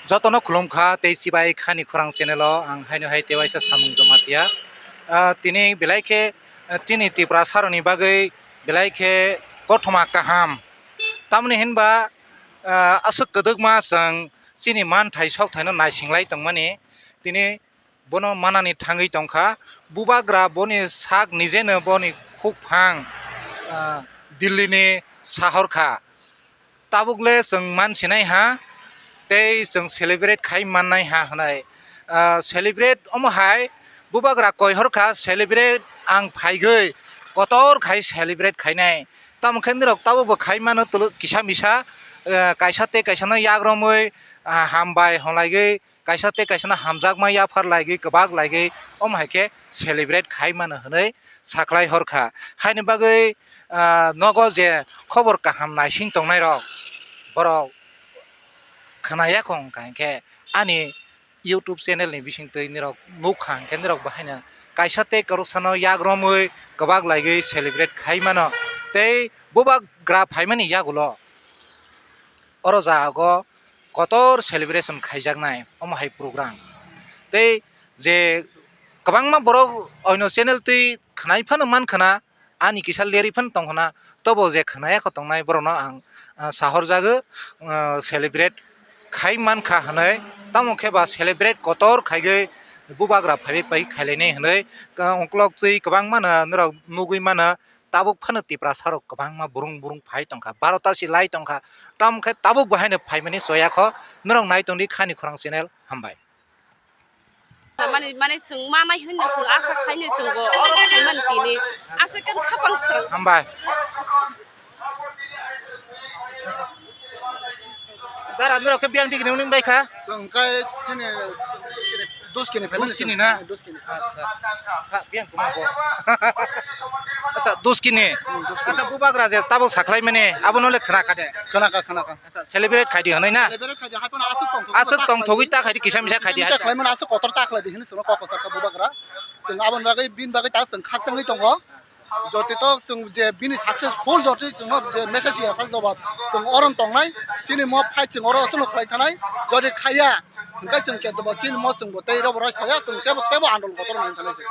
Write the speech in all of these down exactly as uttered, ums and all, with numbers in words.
Jotono khulumkha tei chibai khani khorang channel o ang haino hai tewaisa samung Jamatia. Ah, tini belai khe, ah, chini Tiprasa rokni bagwi belai khe kothoma kaham. Tamoni hinba, ah, aswk kwdwkma chwng chini manthai sokthaino naisinglai tongmani tini bono manani thangwi tongkha. Bubagra boni sak nijeno boni khukphang, ah, Delhi ni sahor kha. Tabuk le chwng mansinai ha, tei chwng celebrate khai mannai ha hwnwi. Ah, celebrate omo hai bubagra koi hor kha, celebrate ang phaigwi kotor khai celebrate khainai. Tamo khe nirok tabuk bo khai mano tolo kisa misa, ah, kaisa tei kaisa no yagromwi, ah, hambai hwnlaigwi kaisa tei kaisa no hamjakma yaphar laigwi kwbak laigwi omo hai khe celebrate khai mano hwnwi sakhlai hor kha. Haini bagwi, ah, nogo je khobor kaham naising tongnai rok, borok khwnaya kho hwnkha hinkhe ani YouTube channel ni bisingtwi nirok nukha hinkhe nirok bo haino kaisa tei kwrwksa no yagromwi kwbak laigwi celebrate khai mano tei bubagra phaimani yagulo oro jago kotor celebration khaijaknai omo hai program. Tei je kwbangma borok oino channel twi khwnai phano man khwna, ani kisa lerwi phano tong khwna, tobo je khwnaya kho tongnai borokno ang, ah, sahorjago, ah, celebrate khai man kha hwnwi. Tamo khe ba celebrate kotor khaigwi bubagra phaiwi pai khailainai hwnwi, ah, uklok twi kwbangma no norok nugwi mano. Tabuk phano Tiprasa rok kwbangma burung burung phai tongkha, barota si lai tongkha, tamo khe tabuk bo haino phaimani choya kho. Norok nai tongdi Khani Khorang channel, hambai. Mani, mani chwng manai hwnwi chwng asa khainwi chwng bo oro phaimani tini. Asa khe khapang srang. Hambai. Dara norok khe biyang digini wngwi bai kha? Chwng khe chini Duskini phaimani Duskini chwng. Na? Duskini. Acha. Ha, biyang kuma bo. Acha, Duskini. Hmm, Duskini. Acha, bubagra je tabuk sakhlaimani, abono le khna kha de? Khna kha, khna kha. Acha, celebrate khaidi hwnwi na? Celebrate khaidi, hai phano aswk tongthogwi aswk ta tongthogwi khaidi. Ta khaidi, kisa misa khaidi, kisa acha. Khlaimani aswk kotor ta khlaidi hwnwi chwngno kok kwchar kha bubagra. Chwng aboni bagwi, bini bagwi ta chwng khakchangwi tongo. Jotito chwng je bini successful jotito chwngno je message ya sak joba chwng oron tongnai, chini mo fight chwng oro aswkno khlai thanai, jodi khaiya hwnkhe chwng khe tobo chini mo chwngbo tei robo roi saya chwng sebo tebo andol kotor nai thanai chwng.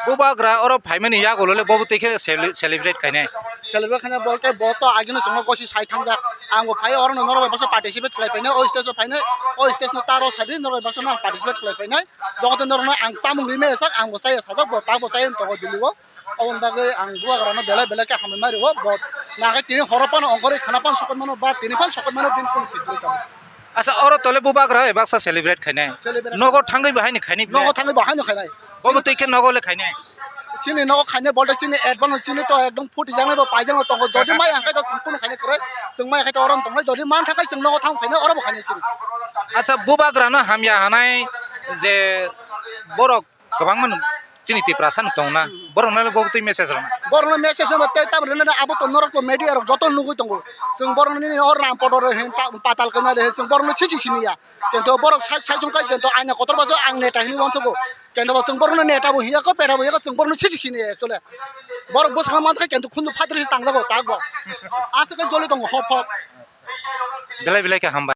Bubagra oro phaimani yagulo le bobo tei khe cele-, celebrate khainai. Celebrate khainai bolte bo to agino chwngno gosi sai thangjak, angbo phai orono norok bai baksa participate khlai phainai, o stage o phainai, o stage no taro sadi norok bai baksa no participate khlai phainai, joto norokno ang chamung ri maya sak, angbo chaya sajak, bo tabo chaya tongo Delhi o. Aboni bagwi ang bubagrano belai belai khe hambai ma rwo, bo nakhai tini horo phano ongkhorwi khana phano sokoi mano ba tini phano sokoi mano bini phone thik rwi tongo. Acha, oro tole bubagra bai baksa celebrate khainai. Celebrate. Nogo thangwi bo haino khainai. Nogo thangwi bo haino khainai. Obo twi khe nogo le khainai. Chini nogo khainai bolte chini advance chini to ekdom phuti janai bo paijak no tongo. Jodi mai ang khai to chwng phone khainai kwrwi. Chwng mai khai to oro tongnai. Jodi man thangkhai chwng nogo thang khainai oro bo khainai chini. Acha, bubagrano hamya hanai je borok kwbangma no chini Tiprasa no tong na, hmm, borok no bo twi message rwna. Borok no message rwna tei tabuk rwna abo to norok to media rok joto nugwi tongo. Chwng borok nini o Rampodor re hin ta-, Patal Kanya re hin chwng borok no sisi sini ya. Kintu borok sai, sai chung kai kintu aina kotor baso ang neta hinwi wansugo. Kintu bo chwng borok no neta bo hiya ko peta bo hiya ko chwng borok no sisi sini ya actually. Borok bwskango man thai kintu khunju phatri se tang jago tak bo. Aswk kai joli tongo hop hop. Belai belai khe hambai.